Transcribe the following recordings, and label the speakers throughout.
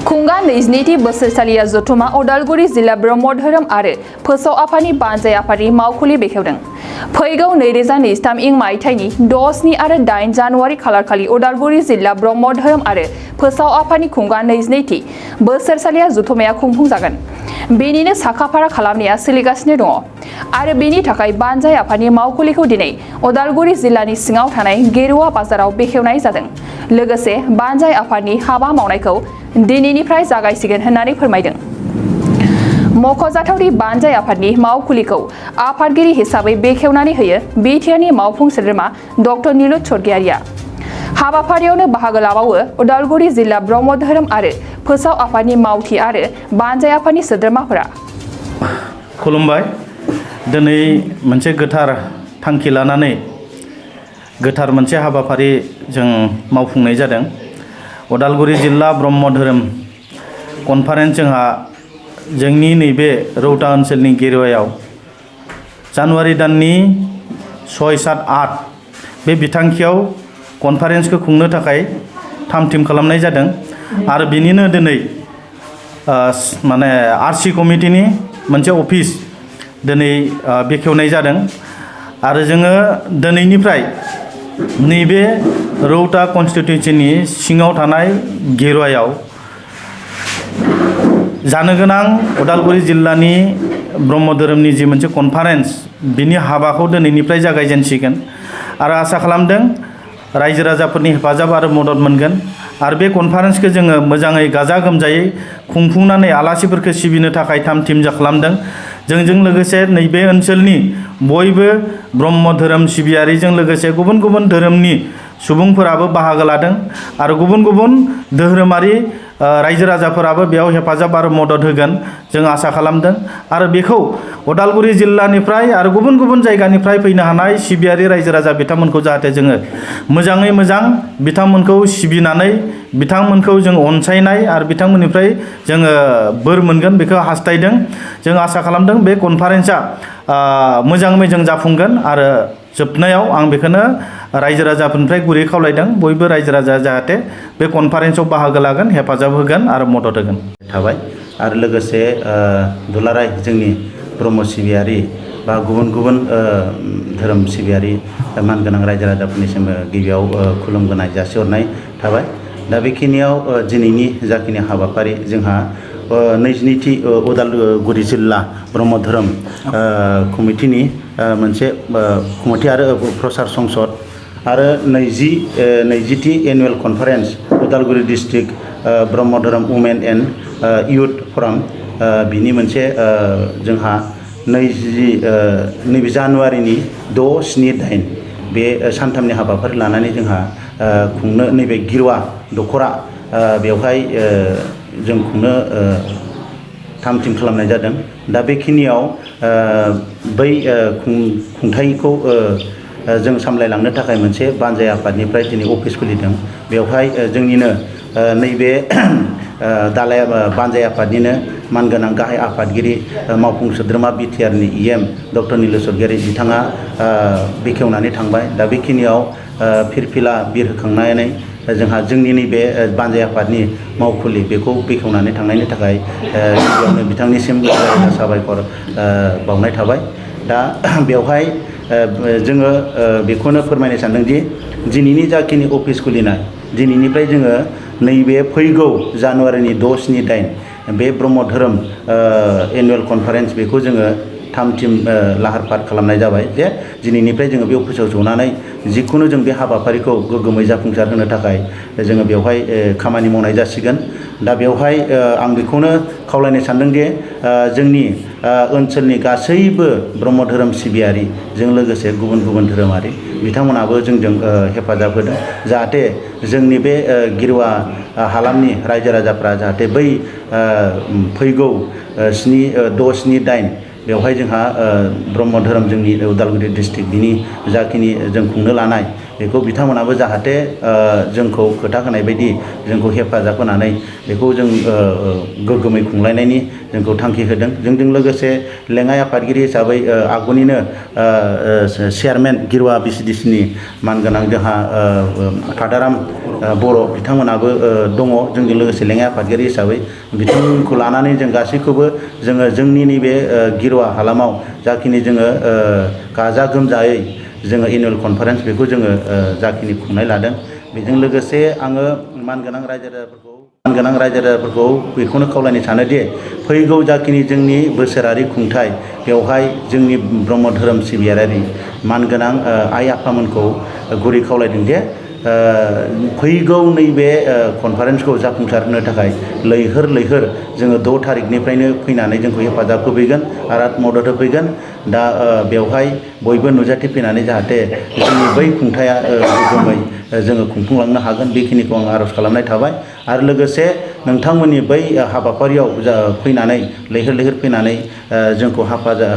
Speaker 1: खुंगा नैजिनैथि बोसोरसालिया जथुमा उदालगुरि जिल्ला ब्रह्म धोरोम आरो फोसाव आफादनि बानजाय आफादनि मावखुलि बेखेवदों। फैगौ 2023 इं मायथाइनि 6 आरो 8 जानुवारि खालारखालि उदालगुरि जिल्ला ब्रह्म धोरोम आरो फोसाव आफादनि खुंगा नैजिनैथि बोसोरसालिया जथुमाया खुंफुंजागोन। बेनिनो साखाफारा खालामनाया सोलिगासिनो दङ आरो बेनि थाखाय बानजाय आफादनि मावखुलिखौ दिनै उदालगुरि जिल्लानि सिङाव थानाय गेरुवा बाजाराव बेखेवनाय जादों। लोगोसे बानजाय आफादनि हाबा मावनायखौ दिनैनिफ्राय जागायसिगोन होननानै फोरमायदों। मख'जाथावदि बानजाय आफादनि मावखुलिखौ आफादगिरि हिसाबै बेखेवनानै होयो बिटिआरनि मावफुं सोद्रोमा डक्टर नीलुत स्वर्गियारिया। हाबाफारियावनो बाहागो लाबावो उदालगुरि जिल्ला ब्रह्म धोरोम आरो फोसाव आफादनि मावथि आरो बानजाय आफादनि सोद्रोमाफोरा।
Speaker 2: खुलुमबाय। दिनै मोनसे गोथार थांखि लानानै गोथार मोनसे हाबाफारि जों मावफुंनाय जादों। उदालगुरि जिल्ला ब्रह्म धोरोम कनफारेन्स जोंहा जोंनि नैबे रौता ओनसोलनि गेरुवायाव जानुवारि दाननि 6, 7, 8 बे बिथांखियाव कनफारेन्सखौ खुंनो थाखाय थाम-थिम खालामनाय जादों आरो बिनिनो दिनै आरसि कमिटिनि मोनसे अफिस दिनै बेखेवनाय जादों आरो जोङो दिनैनिफ्राय नैबे रौता कन्स्टिटिउन्सिनि सिङाव थानाय गेरुवायाव जानो गोनां उदालगुरि जिल्लानि ब्रह्म धोरोमनि जि मोनसे कनफारेन्स बिनि हाबाखौ दिनैनिफ्राय जागायजेनसिगोन आरो आसा खालामदों रायजो राजाफोरनि हेफाजाब आरो मदद मोनगोन आरो बे कनफारेन्सखौ जोङो मोजाङै गाजा गोमजायै खुंफुंनानै आलासिफोरखौ सिबिनो थाखाय थाम-थिम खालामदों। जोंजों लोगोसे नैबे ओनसोलनि बयबो ब्रह्म धोरोम सिबियारिजों लोगोसे गुबुन गुबुन धोरोमनि सुबुंफोराबो बाहागो लादों आरो गुबुन गुबुन धोरोमारि रायजो राजाफोराबो बेयाव हेफाजाब आरो मदद होगोन जों आसा खालामदों आरो बेखौ उदालगुरि जिल्लानिफ्राय आरो गुबुन गुबुन जायगानिफ्राय फैनो हानाय सिबियारि रायजो राजा बिथांमोनखौ जाहाथे जोङो मोजाङै मोजां बिथांमोनखौ सिबिनानै बिथांमोनखौ जों अनसायनाय आरो बिथांमोननिफ्राय जोङो बोर मोनगोन बेखौ हास्थायदों। जों आसा खालामदों बे कनफारेन्सआ मोजाङै मोजां जाफुंगोन आरो जोबनायाव आं बेखौनो रायजो राजाफोरनिफ्राय गुरै खावलायदों बयबो रायजो राजा जाहाथे बे कनफारेन्सआव बाहागो लागोन, हेफाजाब होगोन आरो मदद होगोन
Speaker 3: थाबाय आरो लोगोसे दुलाराय जोंनि ब्रह्म सिबियारि बा गुबुन गुबुन धोरोम सिबियारि मानगोनां रायजो राजाफोरनिसिम गिबियाव खुलुमगोनाय जासिहरनाय थाबाय। दा बेखिनियाव दिनैनि जाखिनि हाबाफारि जोंहा 22थि उदालगुरि जिल्ला ब्रह्म धोरोम कमिटिनि मोनसे कमिटि आरो प्रसार संसद आरो 20थि annual conference Udalguri district Brahma Dharma women and youth फराम बिनि मोनसे जोंहा नैबे जानुवारिनि 6, 7, 8 बे सानथामनि हाबाफारि लानानै जोंहा खुंनो नैबे गिरुवा दख'रा बेवहाय जों खुंनो थाम-थिम खालामनाय जादों। दा बेखिनियाव बै खुंथायखौ जों सामलायलांनो थाखाय मोनसे बानजाय आफादनिफ्राय दिनै अफिस खुलिदों। बेवहाय जोंनिनो नैबे दालाय बानजाय आफादनिनो मानगोनां गाहाय आफादगिरि मावफुं सोद्रोमा बिटिआरनि इएम डक्टर नीलुत स्वर्गियारि बिथाङा बेखेवनानै थांबाय। दा बेखिनियाव फिरफिला बिर होखांनानै जोंहा जोंनि नैबे बानजाय आफादनि मावखुलि बेखौ बेखेवनानै थांनायनि थाखाय गिबियावनो बिथांनिसिम साबायखर बावनाय थाबाय। दा बेवहाय जोङो बेखौनो फोरमायनो सानदोंदि दिनैनि जाखिनि अफिस खुलिनाय दिनैनिफ्राय जोङो नैबे फैगौ जानुवारिनि 6, 7, 8 बे ब्रह्म धोरोम एनुवेल कनफारेन्स बेखौ जोङो थाम-थिम लाहार फाहार खालामनाय जाबाय जे दिनैनिफ्राय जोङो बे अफिसाव जनानै जिखुनु जों बे हाबाफारिखौ गोग्गोमै जाफुंसार होनो थाखाय जोङो बेवहाय खामानि मावनाय जासिगोन। दा बेवहाय आं बेखौनो खावलायनो सानदोंदि जोंनि ओनसोलनि गासैबो ब्रह्म धोरोम सिबियारिजों लोगोसे गुबुन गुबुन धोरोमारि बिथांमोनाबो जोंजों हेफाजाब होदों जाहाथे जोंनि बे गिरुवा हालामनि रायजो राजाफ्रा जाहाथे बै फैगौ 6, 7, 8 बेवहाय जोंहा ब्रह्म धोरोम जोंनि उदालगुरि डिस्ट्रिक्ट बिनि जाखिनि जों खुंनो लानाय बेखौ बिथांमोनाबो जाहाथे जोंखौ खोथा होनाय बायदि जोंखौ हेफाजाब होनानै बेखौ जों गोग्गोमै खुंलायनायनि जोंखौ थांखि होदों। जोंजों लोगोसे लेङाइ आफादगिरि हिसाबै आगुनिनो चेयारमेन गिरुवा VCDCनि मानगोनां जोंहा फादाराम बर' बिथांमोनाबो दङ जोंजों लोगोसे लेङाइ आफादगिरि हिसाबै। बिथांमोनखौ लानानै जों गासैखौबो जोङो जोंनि नैबे गिरुवा हालामाव जाखिनि जोङो गाजा गोमजायै जोङो एनुवेल कनफारेन्स बेखौ जोङो जाखिनि खुंनाय लादों। बेजों लोगोसे आङो मानगोनां रायजो राजाफोरखौ बेखौनो खावलायनो सानोदि फैगौ जाखिनि जोंनि बोसोरारि खुंथाय बेवहाय जोंनि ब्रह्म धोरोम सिबियारि मानगोनां आइ आफामोनखौ गुरै खावलायदों जे फैगौ नैबे कनफारेन्सखौ जाफुंसार होनो थाखाय लैहोर जोङो 6 थारिखनिफ्रायनो फैनानै जोंखौ हेफाजाब होफैगोन आरो मदद होफैगोन। दा बेवहाय बयबो नुजाथिफैनानै जाहाथे जोंनि बै खुंथाया गोग्गोमै जोङो खुंफुंलांनो हागोन बेखिनिखौ आं आर'ज खालामनाय थाबाय। आरो लोगोसे नोंथांमोननि बै हाबाफारियाव फैनानै लैहोर फैनानै जोंखौ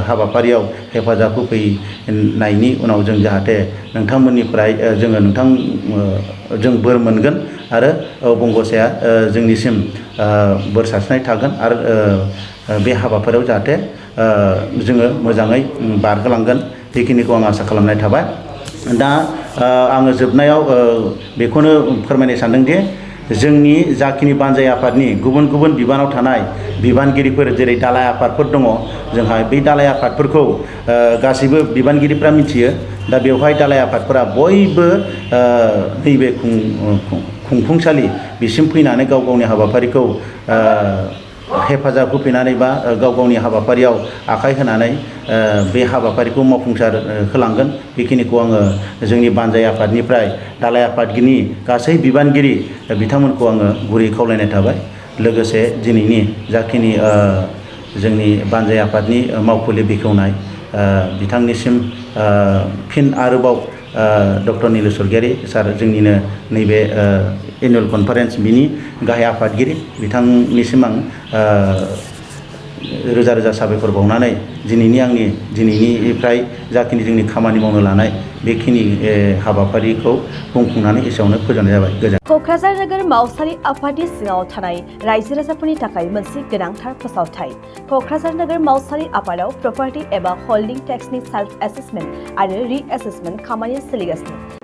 Speaker 3: हाबाफारियाव हेफाजाब होफैनायनि उनाव जों जाहाथे नोंथांमोननिफ्राय जोङो जों बोर मोनगोन आरो बंग'साया जोंनिसिम बोर सारस्रिनाय थागोन आरो बे हाबाफारियाव जाहाथे जोङो मोजाङै बारगोलांगोन बेखिनिखौ आं आसा खालामनाय थाबाय। दा आङो जोबनायाव बेखौनो फोरमायनो सानदोंदि जोंनि जाखिनि बानजाय आफादनि गुबुन बिबानाव थानाय बिबानगिरिफोर जेरै दालाय आफादफोर दङ जोंहा बै दालाय आफादफोरखौ गासैबो बिबानगिरिफ्रा मिथियो। दा बेवहाय दालाय आफादफोरा बयबो नैबे खुंफुंसालि बिसिम फैनानै गाव गावनि हाबाफारिखौ हेफाजाब होफैनानै बा गाव गावनि हाबाफारियाव आखाइ होनानै बे हाबाफारिखौ मावफुंसार होलांगोन बेखिनिखौ आङो जोंनि बानजाय आफादनिफ्राय दालाय आफादगिरिनि गासै बिबानगिरि बिथांमोनखौ आङो गुरै खावलायनाय थाबाय। लोगोसे दिनैनि जाखिनि जोंनि बानजाय आफादनि मावखुलि बेखेवनाय बिथांनिसिम फिन आरोबाव डक्टर निलु स्वर्गियारि सार जोंनिनो नैबे एनुवेल कनफारेन्स बिनि गाहाय आफादगिरि बिथांनिसिम आं रोजा साबायखर बावनानै दिनैनिफ्राय जाखिनि जोंनि खामानि मावनो लानाय बेखिनि हाबाफारिखौ बुंफुंनानै एसेयावनो फोजोबनाय जाबाय। गोजोन्थों।
Speaker 4: क'क्राझार नोगोर मावसारि आफादनि सिङाव थानाय रायजो राजाफोरनि थाखाय मोनसे गोनांथार फोसावथाय। क'क्राझार नोगोर मावसारि आफादाव प्रपार्टि एबा हल्डिं टेक्सनि सेल्फ एसेसमेन्ट आरो रि-एसेसमेन्ट खामानिया सोलिगासिनो।